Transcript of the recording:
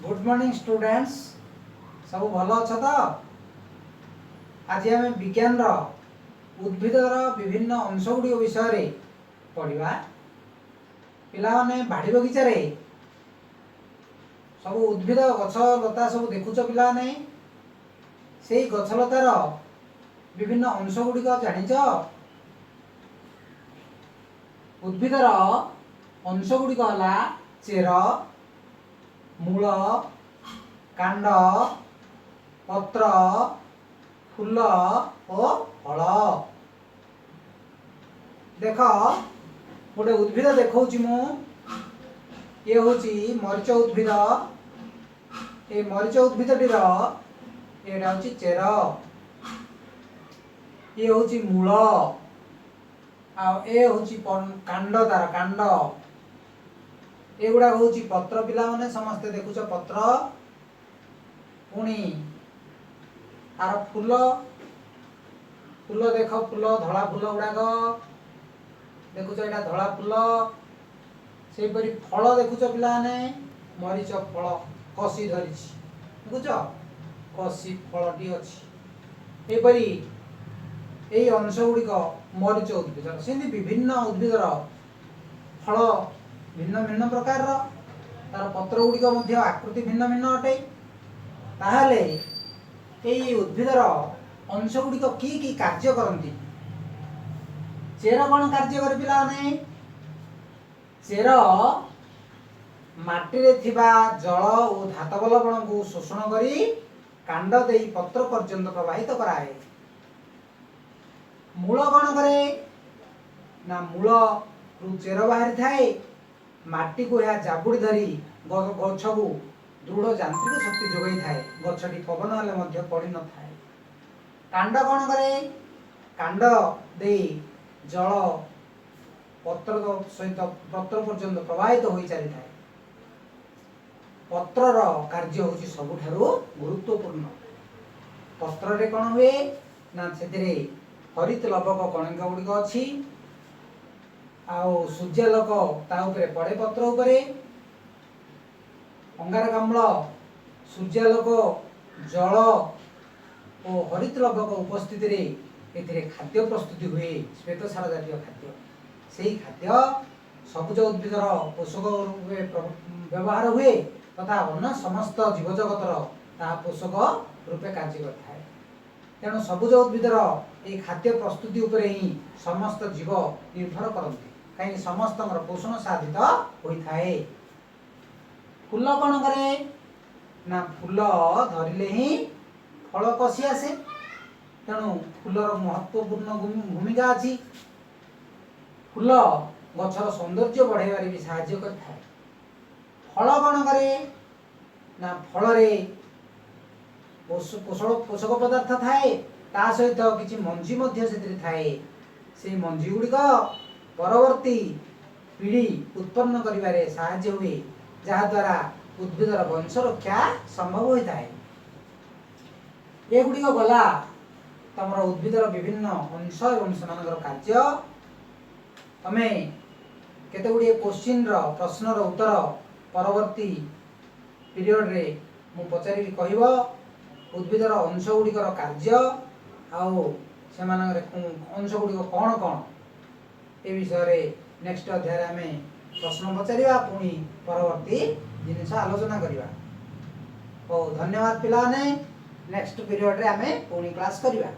Good morning students. ସବୁ ଭଲ ଅଛ ତ? ଆଜି ଆମେ ବିଜ୍ଞାନର ଉଦ୍ଭିଦର ବିଭିନ୍ନ ଅଂଶ ଗୁଡ଼ିକ ବିଷୟରେ ପଢ଼ିବା। ପିଲାମାନେ, ବାଡ଼ି ବଗିଚାରେ ସବୁ ଉଦ୍ଭିଦ, ଗଛ ଲତା ସବୁ ଦେଖୁଛ। ପିଲାମାନେ, ସେଇ ଗଛଲତାର ବିଭିନ୍ନ ଅଂଶ ଗୁଡ଼ିକ ଜାଣିଛ? ଉଦ୍ଭିଦର ଅଂଶ ଗୁଡ଼ିକ ହେଲା ଚେର, ମୂଳ, କାଣ୍ଡ, ପତ୍ର, ଫୁଲ ଓ ଫଳ। ଦେଖ, ଗୋଟେ ଉଦ୍ଭିଦ ଦେଖାଉଛି ମୁଁ। ଇଏ ହେଉଛି ମରିଚ ଉଦ୍ଭିଦ। ଏ ମରିଚ ଉଦ୍ଭିଦଟିର ଏଇଟା ହେଉଛି ଚେର, ଇଏ ହେଉଛି ମୂଳ ଆଉ ଏ ହେଉଛି କାଣ୍ଡ, ତାର କାଣ୍ଡ। ଏଗୁଡ଼ାକ ହେଉଛି ପତ୍ର। ପିଲାମାନେ, ସମସ୍ତେ ଦେଖୁଛ ପତ୍ର। ପୁଣି ଆର ଫୁଲ। ଫୁଲ ଦେଖ, ଫୁଲ, ଧଳା ଫୁଲ ଗୁଡ଼ାକ ଦେଖୁଛ, ଏଇଟା ଧଳା ଫୁଲ। ସେହିପରି ଫଳ ଦେଖୁଛ ପିଲାମାନେ, ମରିଚ ଫଳ କଷି ଧରିଛି, ଦେଖୁଛ, କଷି ଫଳଟି ଅଛି। ଏହିପରି ଏଇ ଅଂଶ ଗୁଡ଼ିକ ମରିଚ ଉଦ୍ଭିଦର। ସେମିତି ବିଭିନ୍ନ ଉଦ୍ଭିଦର ଫଳ ଭିନ୍ନ ଭିନ୍ନ ପ୍ରକାରର, ତାର ପତ୍ର ଗୁଡ଼ିକ ମଧ୍ୟ ଆକୃତି ଭିନ୍ନ ଭିନ୍ନ ଅଟେ। ତାହେଲେ ଏଇ ଉଦ୍ଭିଦର ଅଂଶ ଗୁଡ଼ିକ କି କି କାର୍ଯ୍ୟ କରନ୍ତି? ଚେର କ'ଣ କାର୍ଯ୍ୟ କରେ ପିଲାମାନେ? ଚେର ମାଟିରେ ଥିବା ଜଳ ଓ ଧାତବ ଲବଣକୁ ଶୋଷଣ କରି କାଣ୍ଡ ଦେଇ ପତ୍ର ପର୍ଯ୍ୟନ୍ତ ପ୍ରବାହିତ କରାଏ। ମୂଳ କ'ଣ କରେ ନା, ମୂଳରୁ ଚେର ବାହାରିଥାଏ। ମାଟିକୁ ଏହା ଜାବୁଡ଼ି ଧରି ଗଛକୁ ଦୃଢ଼ ଯାନ୍ତ୍ରିକ ଶକ୍ତି ଯୋଗାଇଥାଏ। ଗଛଟି ପବନ ହେଲେ ମଧ୍ୟ ପଡ଼ିନଥାଏ। କାଣ୍ଡ କ'ଣ କରେ? କାଣ୍ଡ ଦେଇ ଜଳ ପତ୍ର ସହିତ ପତ୍ର ପର୍ଯ୍ୟନ୍ତ ପ୍ରବାହିତ ହୋଇ ଚାଲିଥାଏ। ପତ୍ରର କାର୍ଯ୍ୟ ହେଉଛି ସବୁଠାରୁ ଗୁରୁତ୍ୱପୂର୍ଣ୍ଣ। ପତ୍ରରେ କ'ଣ ହୁଏ ନା, ସେଥିରେ ହରିତ ଲବକ କଣିକା ଗୁଡ଼ିକ ଅଛି ଆଉ ସୂର୍ଯ୍ୟାଲୋକ ତା ଉପରେ ପଡ଼େ। ପତ୍ର ଉପରେ ଅଙ୍ଗାରକାମ୍ଳ, ସୂର୍ଯ୍ୟାଲୋକ, ଜଳ ଓ ହରିତ ଲବକ ଉପସ୍ଥିତିରେ ଏଥିରେ ଖାଦ୍ୟ ପ୍ରସ୍ତୁତି ହୁଏ, ଶ୍ଵେତସାର ଜାତୀୟ ଖାଦ୍ୟ। ସେଇ ଖାଦ୍ୟ ସବୁଜ ଉଦ୍ଭିଦର ପୋଷକ ରୂପେ ବ୍ୟବହାର ହୁଏ ତଥା ଅନ୍ୟ ସମସ୍ତ ଜୀବଜଗତର ତାହା ପୋଷକ ରୂପେ କାର୍ଯ୍ୟ କରିଥାଏ। ତେଣୁ ସବୁଜ ଉଦ୍ଭିଦର ଏହି ଖାଦ୍ୟ ପ୍ରସ୍ତୁତି ଉପରେ ହିଁ ସମସ୍ତ ଜୀବ ନିର୍ଭର କରନ୍ତି, କାହିଁକି ସମସ୍ତଙ୍କର ପୋଷଣ ସାଧିତ ହୋଇଥାଏ। ଫୁଲ କ'ଣ କରେ ନା, ଫୁଲ ଧରିଲେ ହିଁ ଫଳ କଷି ଆସେ। ତେଣୁ ଫୁଲର ମହତ୍ୱପୂର୍ଣ୍ଣ ଭୂମିକା ଅଛି। ଫୁଲ ଗଛର ସୌନ୍ଦର୍ଯ୍ୟ ବଢ଼ାଇବାରେ ବି ସାହାଯ୍ୟ କରିଥାଏ। ଫଳ କ'ଣ କରେ ନା, ଫଳରେ ପୋଷକ ପଦାର୍ଥ ଥାଏ, ତା ସହିତ କିଛି ମଞ୍ଜି ମଧ୍ୟ ସେଥିରେ ଥାଏ। ସେଇ ମଞ୍ଜି ଗୁଡ଼ିକ ପରବର୍ତ୍ତୀ ପିଢ଼ି ଉତ୍ପନ୍ନ କରିବାରେ ସାହାଯ୍ୟ ହୁଏ, ଯାହାଦ୍ୱାରା ଉଦ୍ଭିଦର ବଂଶ ରକ୍ଷା ସମ୍ଭବ ହୋଇଥାଏ। ଏଗୁଡ଼ିକ ଗଲା ତମର ଉଦ୍ଭିଦର ବିଭିନ୍ନ ଅଂଶ ଏବଂ ସେମାନଙ୍କର କାର୍ଯ୍ୟ। ତମେ କେତେ ଗୁଡ଼ିଏ କୋଶ୍ଚିନ୍ର, ପ୍ରଶ୍ନର ଉତ୍ତର ପରବର୍ତ୍ତୀ ପିରିୟଡ଼ରେ ମୁଁ ପଚାରିବି, କହିବ। ଉଦ୍ଭିଦର ଅଂଶ ଗୁଡ଼ିକର କାର୍ଯ୍ୟ ଆଉ ସେମାନଙ୍କର ଅଂଶ ଗୁଡ଼ିକ କ'ଣ କ'ଣ, ଏ ବିଷୟରେ ନେକ୍ସଟ ଅଧ୍ୟାୟରେ ଆମେ ପ୍ରଶ୍ନ ପଚାରିବା, ପୁଣି ପରବର୍ତ୍ତୀ ଜିନିଷ ଆଲୋଚନା କରିବା। ହଉ, ଧନ୍ୟବାଦ ପିଲାମାନେ। ନେକ୍ସଟ ପିରିୟଡ଼ରେ ଆମେ ପୁଣି କ୍ଲାସ୍ କରିବା।